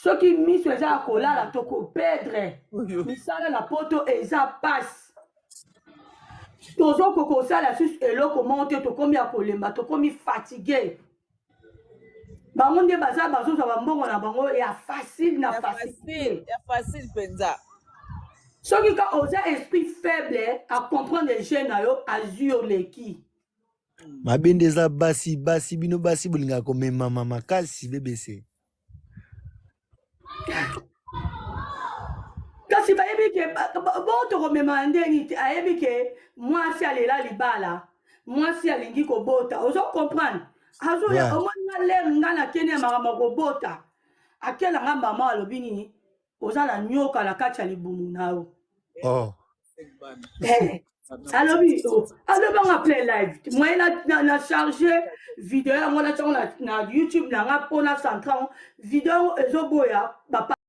Soki miso eza ya kolala, tokopedre misala na poto, eza pasi. Tozokoka kosala susu eloko moko te, tokomi ya kolemba, tokomi fatigue. Bango nde baza bazozwa bambongo na bango ya facile na ya facile. Facile, ya facile mpenza. Soki ka oza esprit faible a comprendre jeune na yo, azwi yo leki. Mabe nde eza basi, basi, bino basi bolingaka komemama makasi, BBC. Kasi bayebi ke bo tokomema ndeni te. Ayebi ke mwasi alela libala, mwasi alingi kobota, ozo comprendre, azoya. Omoni nga lere nga nakende ya makambo ya kobota, akela nga mama alobi nini? Oza na nyoka na kati ya libumu na yo. Oh. Eh, alobi, oh, alobi anga plein live moyen na charge video yango, natiango na YouTube na nga mpo na centre yango. Video yango ezoboya bapa.